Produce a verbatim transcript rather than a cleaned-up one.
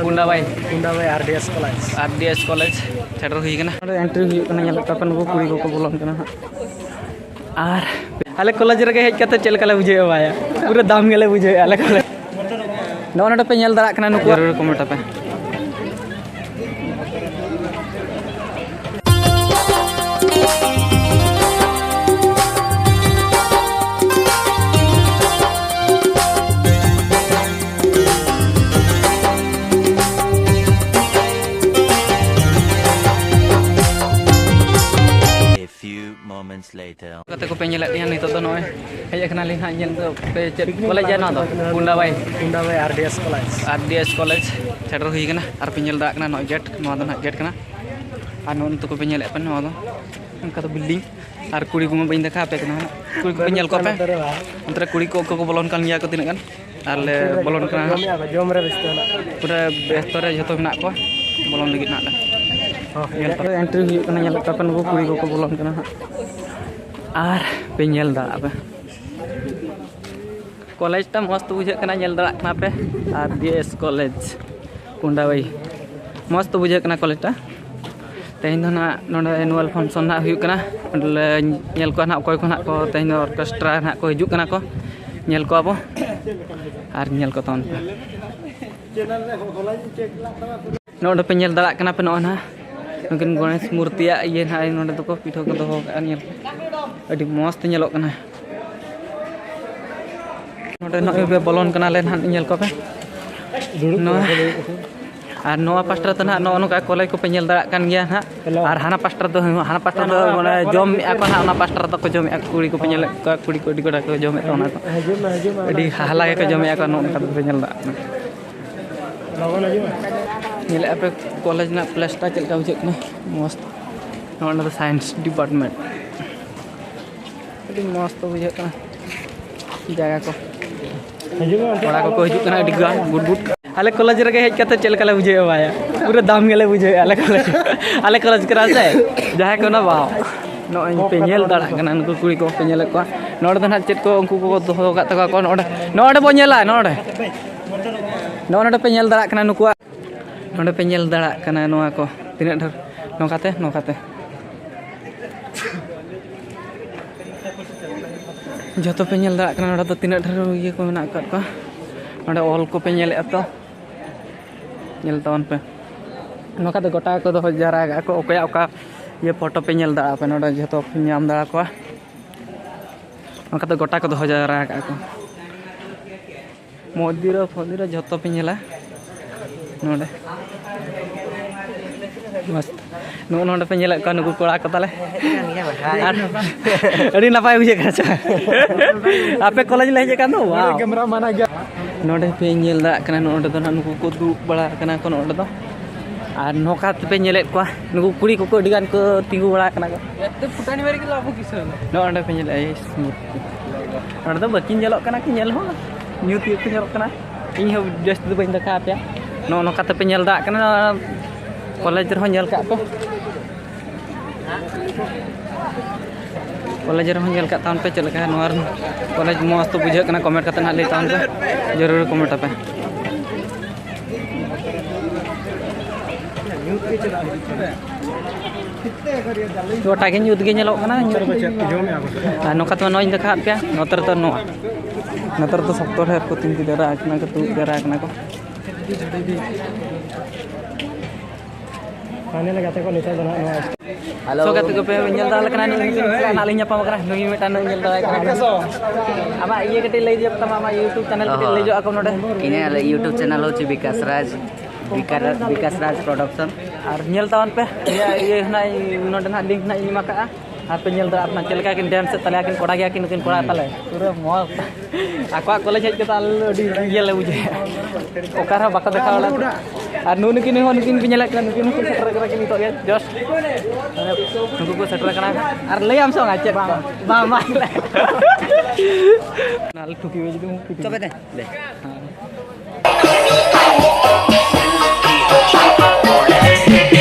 ᱠᱩᱱᱰᱟᱵᱟᱭ᱾ ᱠᱩᱱᱰᱟᱵᱟᱭ ᱟᱨ D S college. ᱟᱨ D S college ᱥᱮᱴᱮᱨ ᱦᱩᱭ ᱠᱟᱱᱟ᱾ ᱱᱚᱰᱮ ᱮᱱᱴᱨᱤ ᱦᱩᱭᱩᱜ ᱠᱟᱱᱟ, ᱧᱮᱞᱚᱜ ᱛᱟᱯᱮ ᱱᱩᱠᱩ ᱠᱩᱲᱤ ᱠᱚᱠᱚ ᱵᱚᱞᱚᱱ ᱠᱟᱱᱟ ᱦᱟᱸᱜ᱾ ᱟᱨ ᱟᱞᱮ ᱠᱚᱞᱮᱡᱽ ᱨᱮᱜᱮ ᱦᱮᱡ ᱠᱟᱛᱮ ᱪᱮᱫ ᱞᱮᱠᱟ ᱞᱮ ᱵᱩᱡᱷᱟᱹᱣᱮᱫᱼᱟ ᱵᱷᱟᱭᱟ? ᱯᱩᱨᱟᱹ ᱫᱟᱢ ᱜᱮᱞᱮ ᱵᱩᱡᱷᱟᱹᱣᱮᱫᱼᱟ ᱟᱞᱮ ᱠᱚᱞᱮᱡᱽ᱾ ᱱᱚᱜᱼᱚ ᱱᱚᱰᱮ ᱯᱮ ᱧᱮᱞ ᱫᱟᱲᱮᱭᱟᱜ ᱠᱟᱱᱟ ᱱᱩᱠᱩ᱾ ᱡᱟᱹᱨᱩᱲ ᱠᱚᱢᱮᱱᱴ ᱟᱯᱮ᱾ A few moments later. ᱜᱟᱛᱮ ᱠᱚᱯᱮ ᱧᱮᱞᱮᱫ ᱞᱤᱧᱟ, ᱱᱤᱛᱚᱜ ᱫᱚ ᱱᱚᱜᱼᱚᱭ ᱦᱮᱡ ᱟᱠᱟᱱᱟᱞᱤᱧ ᱦᱟᱸᱜ ᱧᱮᱞ ᱫᱚ᱾ ᱯᱮ ᱪᱮᱫ ᱠᱚᱞᱮᱡᱽ ᱡᱮ ᱱᱚᱣᱟ ᱫᱚ? ᱠᱩᱱᱰᱟᱵᱟᱭ᱾ ᱠᱩᱱᱰᱟᱵᱟᱭ ᱟᱨ ᱰᱤ ᱮᱥ ᱠᱚᱞᱮᱡᱽ᱾ ᱟᱨ ᱰᱤ ᱮᱥ ᱠᱚᱞᱮᱡᱽ ᱥᱮᱴᱮᱨ ᱦᱩᱭ ᱠᱟᱱᱟ᱾ ᱟᱨ ᱯᱮ ᱧᱮᱞ ᱫᱟᱲᱮᱭᱟᱜ ᱠᱟᱱᱟ ᱱᱚᱜᱼᱚᱭ ᱜᱮᱴ, ᱱᱚᱣᱟ ᱫᱚ ᱱᱟᱦᱟᱜ ᱜᱮᱴ ᱠᱟᱱᱟ᱾ ᱟᱨ ᱱᱚᱜᱼᱚ ᱱᱤᱛᱚᱜ ᱠᱚᱯᱮ ᱧᱮᱞᱮᱫ ᱯᱮ ᱱᱚᱣᱟ ᱫᱚ ᱚᱱᱠᱟ ᱫᱚ ᱵᱤᱞᱰᱤᱝ᱾ ᱟᱨ ᱠᱩᱲᱤ ᱠᱚᱢᱟ ᱵᱟᱹᱧ ᱫᱮᱠᱷᱟᱣ ᱟᱯᱮ ᱠᱟᱱᱟ ᱦᱟᱸᱜ᱾ ᱠᱩᱲᱤ ᱠᱚᱯᱮ ᱧᱮᱞ ᱠᱚᱣᱟ ᱯᱮ? ᱚᱱᱛᱮ ᱨᱮ ᱠᱩᱲᱤ ᱠᱚ ᱚᱠᱚᱭ ᱠᱚ ᱵᱚᱞᱚᱱ ᱠᱟᱱ ᱜᱮᱭᱟ ᱠᱚ ᱛᱤᱱᱟᱹᱜ ᱜᱟᱱ᱾ ᱟᱨ ᱞᱮ ᱵᱚᱞᱚᱱ ᱠᱟᱱᱟ ᱦᱟᱸᱜ᱾ ᱡᱚᱢᱮᱜᱼᱟ ᱠᱚ, ᱡᱚᱢ ᱨᱮ ᱵᱮᱥᱛᱚ ᱦᱮᱱᱟᱜ ᱠᱚᱣᱟ᱾ ᱯᱩᱨᱟᱹ ᱵᱮᱥᱛᱚ ᱨᱮ ᱡᱷᱚᱛᱚ ᱢᱮᱱᱟᱜ ᱠᱚᱣᱟ, ᱵᱚᱞᱚᱱ ᱞᱟᱹᱜᱤᱫ ᱦᱟᱸᱜ ᱞᱮ᱾ ᱦᱚᱸ, ᱧᱮᱞ ᱛᱟᱯᱮ᱾ ᱮᱱᱴᱨᱤ ᱦᱩᱭᱩᱜ ᱠᱟᱱᱟ, ᱧᱮᱞᱚᱜ ᱛᱟᱯᱮ ᱱᱩᱠᱩ ᱠᱩᱲᱤ ᱠᱚᱠᱚ ᱵᱚᱞᱚᱱ ᱠᱟᱱᱟ ᱦᱟᱸᱜ᱾ ᱟᱨ ᱯᱮ ᱧᱮᱞ ᱫᱟᱲᱮᱭᱟᱜᱼᱟ ᱯᱮ᱾ ᱠᱚᱞᱮᱡᱽ ᱴᱟ ᱢᱚᱡᱽ ᱛᱮ ᱵᱩᱡᱷᱟᱹᱜ ᱠᱟᱱᱟ, ᱧᱮᱞ ᱫᱟᱲᱮᱭᱟᱜ ᱠᱟᱱᱟ ᱯᱮ᱾ ᱟᱨ ᱵᱤ ᱮᱥ ᱠᱚᱞᱮᱡᱽ ᱠᱩᱱᱰᱟᱵᱟᱭ, ᱢᱚᱡᱽ ᱛᱮ ᱵᱩᱡᱷᱟᱹᱜ ᱠᱟᱱᱟ ᱠᱚᱞᱮᱡᱽ ᱴᱟ᱾ ᱛᱮᱦᱮᱧ ᱫᱚ ᱱᱟᱜ ᱱᱚᱰᱮ ᱮᱱᱩᱣᱟᱞ ᱯᱷᱟᱱᱥᱚᱱ ᱱᱟᱜ ᱦᱩᱭᱩᱜ ᱠᱟᱱᱟ᱾ ᱚᱸᱰᱮ ᱞᱮ ᱧᱮᱞ ᱠᱚᱣᱟ ᱱᱟᱜ ᱚᱠᱚᱭ ᱠᱚ ᱱᱟᱜ ᱠᱚ ᱛᱮᱦᱮᱧ ᱫᱚ ᱚᱨᱠᱮᱥᱴᱨᱟ ᱱᱟᱜ ᱠᱚ ᱦᱤᱡᱩᱜ ᱠᱟᱱᱟ ᱠᱚ, ᱧᱮᱞ ᱠᱚᱣᱟ ᱵᱚ ᱟᱨ ᱧᱮᱞ ᱠᱚ ᱛᱟᱵᱚᱱ ᱯᱮ᱾ ᱱᱚᱰᱮ ᱯᱮ ᱧᱮᱞ ᱫᱟᱲᱮᱭᱟᱜ ᱠᱟᱱᱟ ᱯᱮ ᱱᱚᱜᱼᱚᱭ ᱱᱟᱜ ᱱᱩᱠᱤᱱ ᱜᱚᱬᱮᱥ ᱢᱩᱨᱛᱤᱭᱟᱜ ᱤᱭᱟᱹ ᱱᱟᱜ ᱱᱚᱰᱮ ᱫᱚᱠᱚ ᱯᱤᱴᱷᱟᱹ ᱠᱚ ᱫᱚᱦᱚ ᱠᱟᱜᱼᱟ, ᱧᱮᱞ ᱯᱮ᱾ ᱟᱹᱰᱤ ᱢᱚᱡᱽ ᱛᱮ ᱧᱮᱞᱚᱜ ᱠᱟᱱᱟ᱾ ᱱᱚᱰᱮ ᱱᱚᱜᱼᱚᱭ ᱯᱮ ᱵᱚᱞᱚᱱ ᱠᱟᱱᱟᱞᱮ ᱱᱟᱦᱟᱜ, ᱧᱮᱞ ᱠᱚᱯᱮ᱾ ᱱᱚᱣᱟ, ᱟᱨ ᱱᱚᱣᱟ ᱯᱟᱥᱴᱟ ᱨᱮᱫᱚ ᱱᱟᱦᱟᱜ ᱱᱚᱜᱼᱚ ᱱᱚᱝᱠᱟ ᱠᱚᱞᱮᱡᱽ ᱠᱚᱯᱮ ᱧᱮᱞ ᱫᱟᱲᱮᱭᱟᱜ ᱠᱟᱱ ᱜᱮᱭᱟ ᱱᱟᱦᱟᱜ᱾ ᱦᱮᱞᱳ᱾ ᱟᱨ ᱦᱟᱱᱟ ᱯᱟᱥᱴᱟ ᱨᱮᱫᱚ, ᱦᱟᱱᱟ ᱯᱟᱥᱴᱟ ᱨᱮᱫᱚ ᱢᱟᱱᱮ ᱡᱚᱢᱮᱫᱼᱟ ᱠᱚ ᱱᱟᱦᱟᱜ, ᱚᱱᱟ ᱯᱟᱥᱴᱟ ᱨᱮᱫᱚ ᱠᱚ ᱡᱚᱢᱮᱫᱼᱟ ᱠᱚ, ᱠᱩᱲᱤ ᱠᱚᱯᱮ ᱧᱮᱞᱮᱫ ᱠᱚᱣᱟ, ᱠᱩᱲᱤ ᱠᱚ ᱟᱹᱰᱤ ᱠᱚᱲᱟ ᱠᱚ ᱡᱚᱢᱮᱫ ᱛᱟᱵᱚᱱᱟ ᱠᱚ᱾ ᱦᱤᱡᱩᱜ ᱢᱮ, ᱦᱤᱡᱩᱜ ᱢᱮ, ᱟᱹᱰᱤ ᱦᱟᱦᱟᱞᱟ ᱜᱮᱠᱚ ᱡᱚᱢᱮᱫᱼᱟ ᱠᱚ, ᱱᱚᱜᱼᱚ ᱱᱚᱝᱠᱟ ᱫᱚᱯᱮ ᱧᱮᱞ ᱫᱟᱲᱮᱭᱟᱜ ᱠᱟᱱᱟ᱾ ᱞᱚᱜᱚᱱ ᱦᱤᱡᱩᱜ ᱢᱮ᱾ ᱧᱮᱞᱮᱫᱼᱟ ᱯᱮ ᱠᱚᱞᱮᱡᱽ ᱨᱮᱱᱟᱜ ᱯᱞᱮᱥᱴᱟᱨ ᱪᱮᱫ ᱞᱮᱠᱟ ᱵᱩᱡᱷᱟᱹᱜ ᱠᱟᱱᱟ, ᱢᱚᱡᱽ᱾ ᱱᱚᱜᱼᱚ ᱱᱚᱰᱮ ᱫᱚ ᱥᱟᱭᱮᱱᱥ ᱰᱤᱯᱟᱨᱴᱢᱮᱱᱴ᱾ ᱟᱹᱰᱤ ᱢᱚᱡᱽ ᱛᱚ ᱵᱩᱡᱷᱟᱹᱜ ᱠᱟᱱᱟ ᱡᱟᱭᱜᱟ ᱠᱚ᱾ ᱦᱤᱡᱩᱜ ᱢᱮ ᱚᱱᱛᱮ᱾ ᱠᱚᱲᱟ ᱠᱚᱠᱚ ᱦᱤᱡᱩᱜ ᱠᱟᱱᱟ ᱟᱹᱰᱤ ᱜᱟᱱ ᱜᱩᱰ ᱜᱩᱰ᱾ ᱟᱞᱮ ᱠᱚᱞᱮᱡᱽ ᱨᱮᱜᱮ ᱦᱮᱡ ᱠᱟᱛᱮ ᱪᱮᱫ ᱞᱮᱠᱟ ᱞᱮ ᱵᱩᱡᱷᱟᱹᱣᱮᱫᱼᱟ ᱵᱷᱟᱭᱟ? ᱯᱩᱨᱟᱹ ᱫᱟᱢ ᱜᱮᱞᱮ ᱵᱩᱡᱷᱟᱹᱣᱮᱫᱼᱟ ᱟᱞᱮ ᱠᱚᱞᱮᱡᱽ᱾ ᱟᱞᱮ ᱠᱚᱞᱮᱡᱽ ᱠᱟᱱᱟ ᱥᱮ, ᱡᱟᱦᱟᱸᱭ ᱠᱚ ᱚᱱᱟ ᱵᱟᱦ᱾ ᱱᱚᱜᱼᱚᱭ ᱯᱮ ᱧᱮᱞ ᱫᱟᱲᱮᱭᱟᱜ ᱠᱟᱱᱟ, ᱱᱩᱠᱩ ᱠᱩᱲᱤ ᱠᱚ ᱯᱮ ᱧᱮᱞᱮᱫ ᱠᱚᱣᱟ᱾ ᱱᱚᱰᱮ ᱫᱚ ᱱᱟᱦᱟᱜ ᱪᱮᱫ ᱠᱚ ᱩᱱᱠᱩ ᱠᱚᱠᱚ ᱫᱚᱦᱚ ᱟᱠᱟᱫ ᱛᱟᱠᱚᱣᱟ ᱠᱚ ᱱᱚᱰᱮ, ᱱᱚᱰᱮ ᱵᱚ ᱧᱮᱞᱟ, ᱱᱚᱰᱮ᱾ ᱱᱚᱜᱼᱚ ᱱᱚᱰᱮ ᱯᱮ ᱧᱮᱞ ᱫᱟᱲᱮᱭᱟᱜ ᱠᱟᱱᱟ, ᱱᱩᱠᱩᱣᱟᱜ, ᱱᱚᱰᱮ ᱯᱮ ᱧᱮᱞ ᱫᱟᱲᱮᱭᱟᱜ ᱠᱟᱱᱟ ᱱᱚᱣᱟ ᱠᱚ ᱛᱤᱱᱟᱹᱜ ᱰᱷᱮᱨ, ᱱᱚᱝᱠᱟᱛᱮ, ᱱᱚᱝᱠᱟᱛᱮ᱾ ᱡᱚᱛᱚ ᱯᱮ ᱧᱮᱞ ᱫᱟᱲᱮᱭᱟᱜ ᱠᱟᱱᱟ ᱱᱚᱰᱮ ᱫᱚ ᱛᱤᱱᱟᱹᱜ ᱰᱷᱮᱨ ᱤᱭᱟᱹ ᱠᱚ ᱢᱮᱱᱟᱜ ᱟᱠᱟᱫ ᱠᱚᱣᱟ᱾ ᱱᱚᱰᱮ ᱚᱞ ᱠᱚᱯᱮ ᱧᱮᱞᱮᱫᱼᱟ ᱛᱚ, ᱧᱮᱞ ᱛᱟᱵᱚᱱ ᱯᱮ᱾ ᱱᱚᱝᱠᱟᱛᱮ ᱜᱚᱴᱟ ᱠᱚ ᱫᱚᱦᱚ ᱡᱟᱣᱨᱟ ᱟᱠᱟᱫ ᱠᱚ, ᱚᱠᱚᱭᱟᱜ ᱚᱠᱟ ᱤᱭᱟᱹ ᱯᱷᱳᱴᱳ ᱯᱮ ᱧᱮᱞ ᱫᱟᱲᱮᱭᱟᱜᱼᱟ ᱯᱮ, ᱱᱚᱰᱮ ᱡᱚᱛᱚ ᱯᱮ ᱧᱟᱢ ᱫᱟᱲᱮ ᱠᱚᱣᱟ᱾ ᱱᱚᱝᱠᱟᱛᱮ ᱜᱚᱴᱟ ᱠᱚ ᱫᱚᱦᱚ ᱡᱟᱣᱨᱟ ᱟᱠᱟᱫ ᱠᱚ᱾ ᱢᱚᱱᱫᱤᱨ ᱯᱷᱚᱱᱫᱤᱨ ᱡᱷᱚᱛᱚ ᱯᱮ ᱧᱮᱞᱟ ᱱᱚᱰᱮ᱾ ᱢᱚᱥᱛ᱾ ᱱᱚᱜᱼᱚ ᱱᱚᱰᱮ ᱯᱮ ᱧᱮᱞᱮᱫ ᱠᱚᱣᱟ ᱱᱩᱠᱩ ᱠᱚᱲᱟ ᱠᱚ ᱛᱟᱞᱮ᱾ ᱟᱨ ᱟᱹᱰᱤ ᱱᱟᱯᱟᱭ ᱵᱩᱡᱷᱟᱹᱜ ᱠᱟᱱᱟ ᱪᱮ? ᱟᱯᱮ ᱠᱚᱞᱮᱡᱽ ᱞᱮ ᱦᱮᱡ ᱟᱠᱟᱱ ᱫᱚ, wow᱾ ᱱᱚᱰᱮ ᱯᱮ ᱧᱮᱞ ᱫᱟᱲᱮᱭᱟᱜ ᱠᱟᱱᱟ, ᱱᱚᱰᱮ ᱫᱚ ᱱᱟᱦᱟᱜ ᱱᱩᱠᱩ ᱠᱚ ᱫᱩᱲᱩᱵ ᱵᱟᱲᱟ ᱟᱠᱟᱱᱟ ᱠᱚ ᱱᱚᱰᱮ ᱫᱚ᱾ ᱟᱨ ᱱᱚᱝᱠᱟ ᱛᱮᱯᱮ ᱧᱮᱞᱮᱫ ᱠᱚᱣᱟ, ᱱᱩᱠᱩ ᱠᱩᱲᱤ ᱠᱚᱠᱚ ᱟᱹᱰᱤ ᱜᱟᱱ ᱠᱚ ᱛᱤᱸᱜᱩ ᱵᱟᱲᱟ ᱟᱠᱟᱱᱟ ᱠᱚ᱾ ᱱᱚᱜᱼᱚ ᱱᱚᱰᱮ ᱯᱮ ᱧᱮᱞᱮᱫᱼᱟ, ᱤᱥ, ᱢᱩᱨᱛᱤ᱾ ᱱᱚᱰᱮ ᱫᱚ ᱵᱟᱹᱠᱤᱱ ᱧᱮᱞᱚᱜ ᱠᱟᱱᱟ, ᱠᱤᱱ ᱧᱮᱞ ᱦᱚᱸ ᱧᱩᱛ ᱧᱩᱛ ᱠᱚ ᱧᱮᱞᱚᱜ ᱠᱟᱱᱟ᱾ ᱤᱧ ᱦᱚᱸ ᱡᱟᱹᱥᱛᱤ ᱫᱚ ᱵᱟᱹᱧ ᱫᱮᱠᱷᱟᱣ ᱟᱯᱮᱭᱟ᱾ ᱱᱚᱜᱼᱚ ᱱᱚᱝᱠᱟ ᱛᱮᱯᱮ ᱧᱮᱞ ᱫᱟᱲᱮᱭᱟᱜ ᱠᱟᱱᱟ, ᱠᱚᱞᱮᱡᱽ ᱨᱮᱦᱚᱸ ᱧᱮᱞ ᱠᱟᱜ ᱯᱮ᱾ ᱠᱚᱞᱮᱡᱽ ᱨᱮᱦᱚᱸ ᱧᱮᱞ ᱠᱟᱜ ᱛᱟᱵᱚᱱ ᱯᱮ ᱪᱮᱫ ᱞᱮᱠᱟ ᱱᱚᱣᱟ ᱨᱮᱱᱟᱜ ᱠᱚᱞᱮᱡᱽ ᱢᱚᱡᱽ ᱛᱚ ᱵᱩᱡᱷᱟᱹᱜ ᱠᱟᱱᱟ, comment ᱠᱟᱛᱮ ᱱᱟᱦᱟᱜ ᱞᱟᱹᱭ ᱛᱟᱵᱚᱱ ᱯᱮ, ᱡᱟᱹᱨᱩᱲ comment ᱟᱯᱮ᱾ ᱜᱚᱴᱟ ᱜᱮ ᱧᱩᱛ ᱜᱮ ᱧᱮᱞᱚᱜ ᱠᱟᱱᱟ, ᱧᱩᱛ᱾ ᱟᱨ ᱱᱚᱝᱠᱟ ᱛᱮ ᱱᱚᱣᱟᱧ ᱫᱮᱠᱷᱟᱣᱟᱫ ᱯᱮᱭᱟ, ᱱᱚᱛᱮ ᱨᱮᱫᱚ ᱱᱚᱣᱟ, ᱱᱚᱛᱮ ᱨᱮᱫᱚ ᱥᱚᱠᱛᱚ ᱰᱷᱮᱨ ᱠᱚ ᱛᱤᱸᱜᱩ ᱡᱟᱣᱨᱟ ᱟᱠᱟᱱᱟ ᱠᱚ, ᱫᱩᱲᱩᱵ ᱡᱟᱣᱨᱟ ᱟᱠᱟᱱᱟ ᱠᱚ᱾ ᱯᱷᱟᱭᱱᱮᱞ ᱜᱟᱛᱮ ᱠᱚ ᱱᱤᱛᱚᱜ ᱫᱚ ᱱᱟᱦᱟᱜ ᱱᱚᱣᱟ ᱦᱮᱞᱳ᱾ So, ᱜᱟᱛᱮ ᱠᱚᱯᱮ ᱧᱮᱞ ᱫᱟᱲᱮ ᱞᱮᱠᱷᱟᱱ ᱱᱩᱭ ᱢᱤᱫᱴᱟᱝ ᱱᱟᱦᱟᱜ ᱞᱤᱧ ᱧᱟᱯᱟᱢ ᱠᱟᱱᱟ, ᱱᱩᱭ ᱢᱤᱫᱴᱟᱝ ᱱᱩᱭ ᱧᱮᱞ ᱫᱟᱲᱮ ᱠᱟᱱᱟ᱾ ᱟᱢᱟᱜ ᱤᱭᱟᱹ ᱠᱟᱹᱴᱤᱡ ᱞᱟᱹᱭ ᱧᱚᱜ ᱛᱟᱢᱟ, ᱟᱢᱟᱜ YouTube channel ᱠᱟᱹᱴᱤᱡ ᱞᱟᱹᱭ ᱧᱚᱜ ᱟᱠᱚ ᱱᱚᱰᱮ᱾ ᱤᱧᱟᱹᱜ YouTube channel ᱦᱚᱪᱪᱷᱮ ᱵᱤᱠᱟᱥ ᱨᱟᱡᱽ, ᱵᱤᱠᱟᱨ-, ᱵᱤᱠᱟᱥ ᱨᱟᱡᱽ Production᱾ ᱟᱨ ᱧᱮᱞ ᱛᱟᱵᱚᱱ ᱯᱮ, ᱤᱭᱟᱹ, ᱤᱭᱟᱹ ᱦᱮᱱᱟᱜ, ᱱᱚᱰᱮ ᱱᱟᱦᱟᱜ link ᱱᱟᱦᱟᱜ ᱤᱧ ᱮᱢ ᱟᱠᱟᱜᱼᱟ᱾ ᱟᱨ ᱯᱮ ᱧᱮᱞ ᱫᱟᱲᱮᱭᱟᱜᱼᱟ ᱪᱮᱫ ᱞᱮᱠᱟ ᱠᱤᱱ dance ᱮᱫ ᱛᱟᱞᱮᱭᱟ, ᱠᱤᱱ ᱠᱚᱲᱟ ᱜᱮᱭᱟ ᱠᱤᱱ, ᱱᱩᱠᱤᱱ ᱠᱚᱲᱟ ᱛᱟᱞᱮ᱾ ᱯᱩᱨᱟᱹ ᱢᱚᱡᱽ᱾ ᱟᱠᱚᱣᱟᱜ ᱠᱚᱞᱮᱡᱽ ᱦᱮᱡ ᱠᱟᱛᱮ ᱟᱞᱮ ᱟᱹᱰᱤ ᱤᱭᱟᱹ ᱞᱮ ᱵᱩᱡᱷᱟᱹᱣᱮᱫᱼᱟ᱾ ᱚᱠᱟ ᱨᱮᱦᱚᱸ ᱵᱟᱠᱚ ᱫᱮᱠᱷᱟᱣ ᱵᱟᱲᱟ᱾ ᱟᱨ ᱱᱩᱜᱼᱩ ᱱᱩᱠᱤᱱ ᱦᱚᱸ, ᱱᱩᱠᱤᱱ ᱯᱮ ᱧᱮᱞᱮᱫ ᱠᱤᱱᱟ, ᱱᱩᱠᱤᱱ ᱦᱚᱸᱠᱚ ᱥᱮᱴᱮᱨ ᱠᱟᱱᱟ ᱠᱤᱱ ᱱᱤᱛᱚᱜ ᱜᱮ, just᱾ ᱱᱩᱠᱩ ᱠᱚ ᱥᱮᱴᱮᱨ ᱠᱟᱱᱟ᱾ ᱟᱨ ᱞᱟᱹᱭᱟᱢ ᱥᱮ ᱵᱟᱝ ᱪᱮᱫ? ᱵᱟᱝ, ᱵᱟᱝ᱾ ᱱᱟᱞᱮ ᱴᱩᱯᱤ ᱡᱩᱫᱤ ᱛᱚᱵᱮ ᱫᱮ, ᱞᱟᱹᱭ᱾ ᱦᱮᱸ᱾